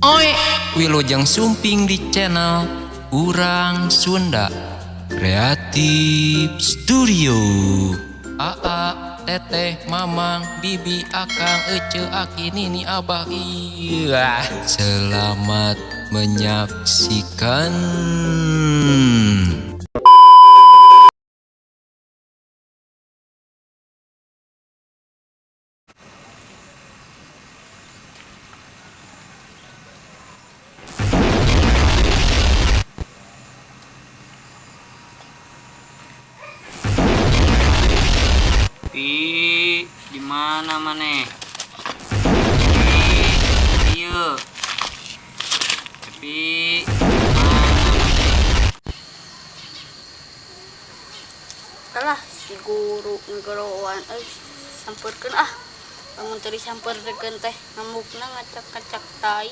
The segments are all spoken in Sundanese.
Oi, wilujeng sumping di channel Urang Sunda Kreatif Studio. Aa, teteh, mamang, bibi, akang, ece, aki, nini, abah, iya. Selamat menyaksikan. Pi, di mana maneh? Pi, iya. Pi, mana maneh? Alah, si guru ngegeroan euy, sampeurkeun ah. Lamun teu disampeurkeun teh ngamukna ngacak-ngacak tai.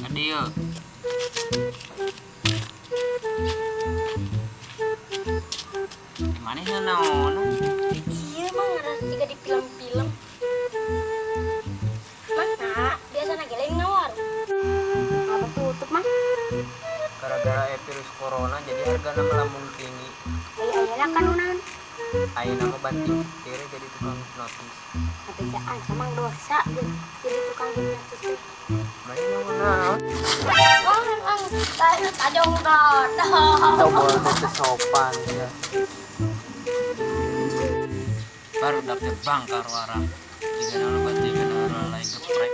Adi yeuh. Di maneh naonan? Iya mah ngeras jiga di film-film. Mana biasa ge lain ngawar. Apa tutup mah? Gara-gara virus corona jadi hargana melambung tinggi. Aya ayeuna kan naon? Ayeuna mah banting setir jadi tukang hipnotis. Ngabejaan sama dosa jadi tukang hipnotis teh. Maneh naon? Oh, ang tajong dot. Coba teh sopan ya. Baru dapet bangkar warang. Jika nu bantingan lain geprek.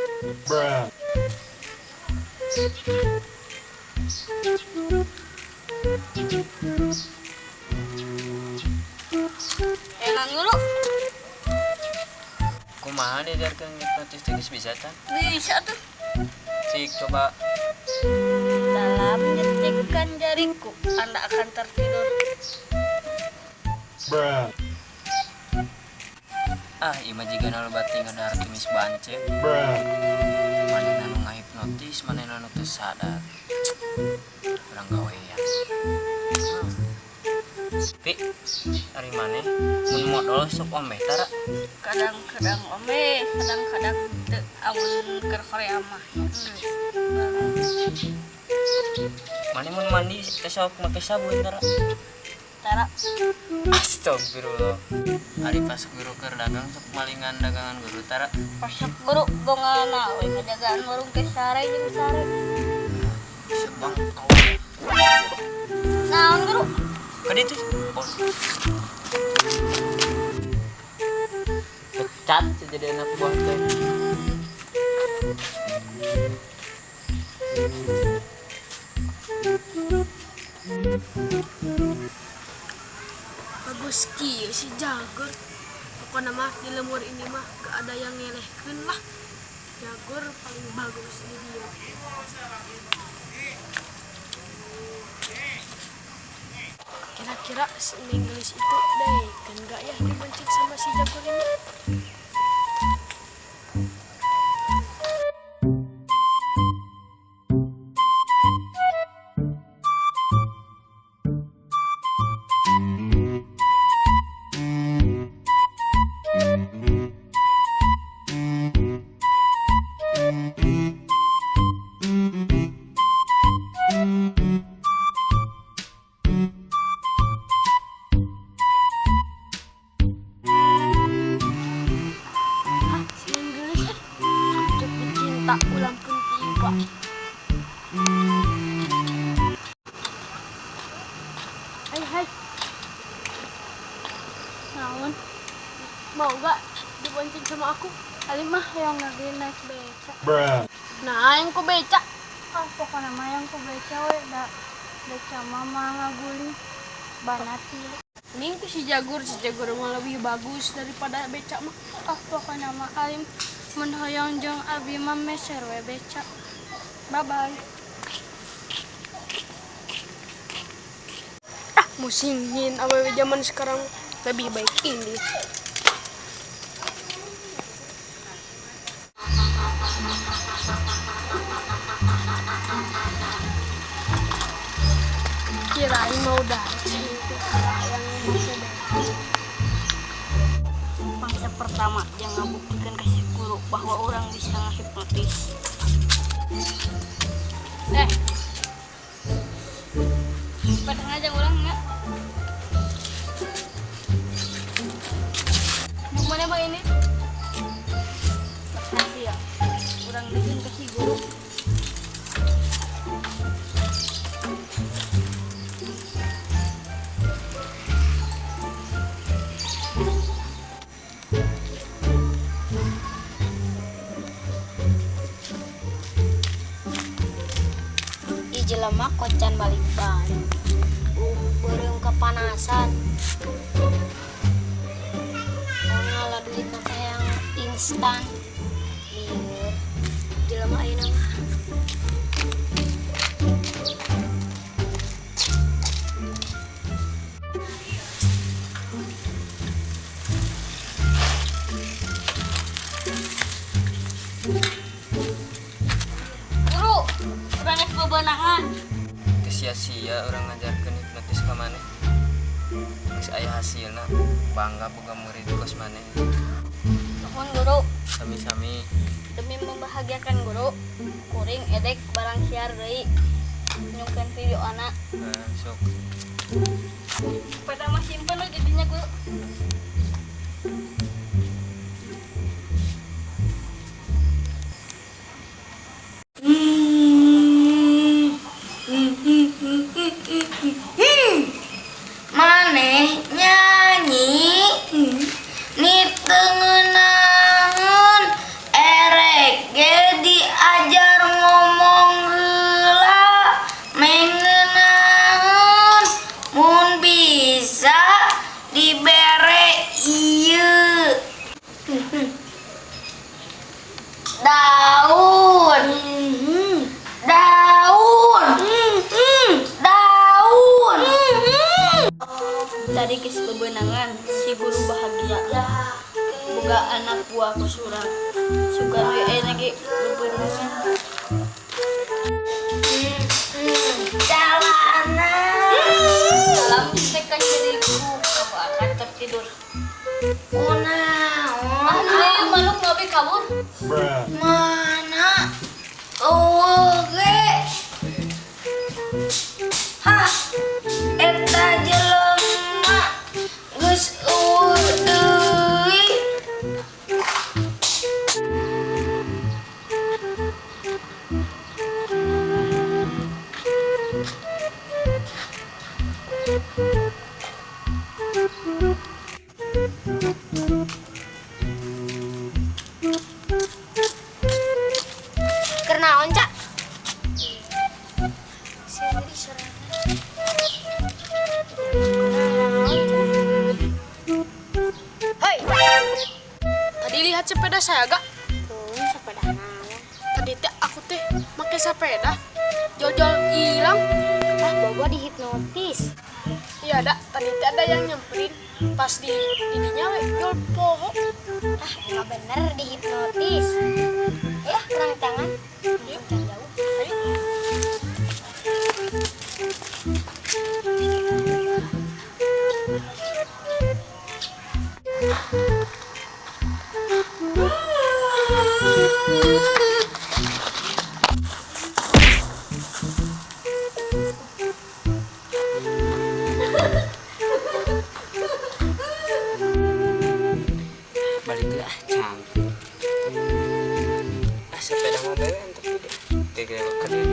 Enak dulu. Kumaha diajarkeun hipnotis teh geus bisa can? Bisa tuh. Cik coba. Dalam jentikan jariku, Anda akan tertidur. Ah, ieu mah jiga nu bantingan Artemis Bance. Manehna nu ngahipnotis, manehna nu teu sadar. Urang gawean. Pi, ari maneh mun modol sok omeh tara? Kadang-kadang omeh, kadang-kadang teu, amun keur Korea mah. Maneh mun mandi teh sok make sabun tara? Tara. Astagfirullah. Ari pas guru keur dagang sok malingan dagangan guru tara? Pasok guru bongana we ngajagaan warung teh sare jeung sare. Sebang kau. Naon guru? Ka ditu. Oh. Pecat jadi anak buah teh. Bagus kieu si Jagor. Pokokna mah di lemur ini mah gak ada yang ngelehkeun lah. Jagor paling bagus di dia. Kira-kira si Inggris itu deh kan gak ya dibonceng sama si Jagor ini? Hah, si Inggris jepit cinta ulang pun tiba. Hai hai. Naon? Mau gak dibonceng sama aku? Ali mah yang lagi naik beca. Nah, yang ku beca. Ah, pokoknya mah yang ku beca we da beca mama ngaguling banati. Ini ku si Jagor mah lebih bagus daripada beca mah. Ah, pokoknya mah alim mun hoyong jeung abi mah meser we beca. Bye bye. Ah, musingin awewe zaman sekarang lebih baik ini. Kirain mau datang itu yang pertama jang ngabuktikeun ka si guru bahwa urang bisa ngahipnotis. Eh. Padahal aja urang enggak. Mana bang ini? Makasih ya. Urang bikin ke si guru. Di jelema kocan balik balik. Beureum kepanasan. Ngalah duit teh yang instan. Lieur. Jelema ayeuna mah. Guru, urang geus bebenangan. Teu sia-sia urang ngajarkeun hipnotis ka maneh. Geus aya hasilna, bangga boga murid kos maneh. Nuhun guru, Sami-sami. Demi membahagiakan guru, kuring edek barang siar deui. Nyungkeun video anak. Nah, sok. Pada mah simpen we jadinya guru. Maneh nyanyi nitengenaheun erek ge diajar ngomong heula mengenaheun mun bisa dibere ieu daun daun daun. Tadi geus bebenangan si guru bahagia. Boga anak buah kos urang. Sugan we ayeuna ge bebenangan. Celana. Salam tekan diriku, kamu akan tertidur. Kunaon? Ah, deui manuk ngopi kabur. Mana? Eueuh ge. Hah? Eta jelema geus eueuh deui. Kernaon, Cak? Hei. Tadi lihat sepeda saya gak? Tuh, sepeda naon? Tadi teh aku teh make sepeda. Jol-jol hilang. Ah, bobo dihipnotis. Iya, dak. Tadi teh ada yang nyamperin. Pas di didinya we jol poho. Ah, nggak bener dihipnotis. Ya, kurang tangan. Yuk. Jangan jauh. Ayo. Balik ah, cantik. Ah, sepeda mah bewe entek gede. Gege ke dieu.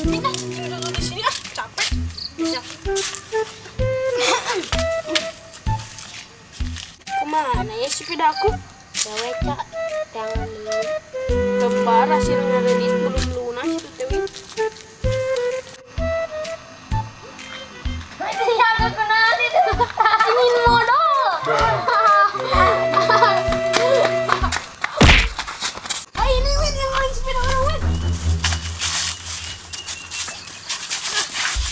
Ini ah, duduk di sini ah, capek. Bisa. Kemana ya sepeda aku? Gawe, Cak. Jangan dulu. Tebar hasil ngeredit belum lunas itu teh, Win. Aku kenal itu. Ingin modal. Ah, ini Win yang main sepeda orang Win.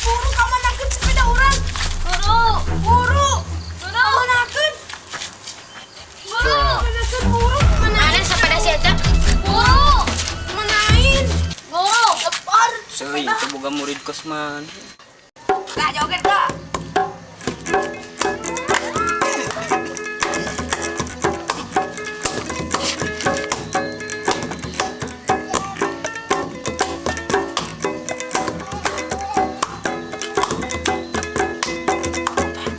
Buru kamanakeun sepeda orang. Guru, Buru. guru, Kamanakeun. guru, Kamanakeun buru. Mana sepeda si Eca? guru. Manain. Aing teh boga murid kos maneh. Kak joget kak.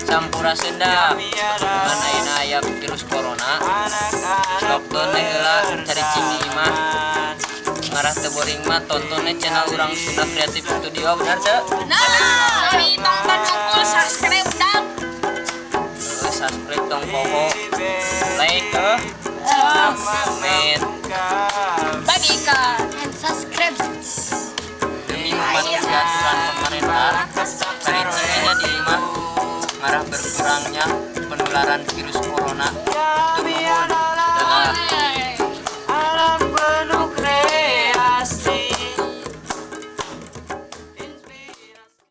Sampurasun da. Kan ayeuna aya virus corona. Lockdown teh heula caricing di imah. Ngarah teu boring mah tontonnya channel Urang Sunda Kreatif Studio, benar teu? Nah, kami tonton nungkul subscribe dap. Subscribe tong poho, like, komen, Bagikan. And subscribe. Demi mematuhi aturan pemerintah, caricing aja di imah ngarah berkurangnya penularan virus corona.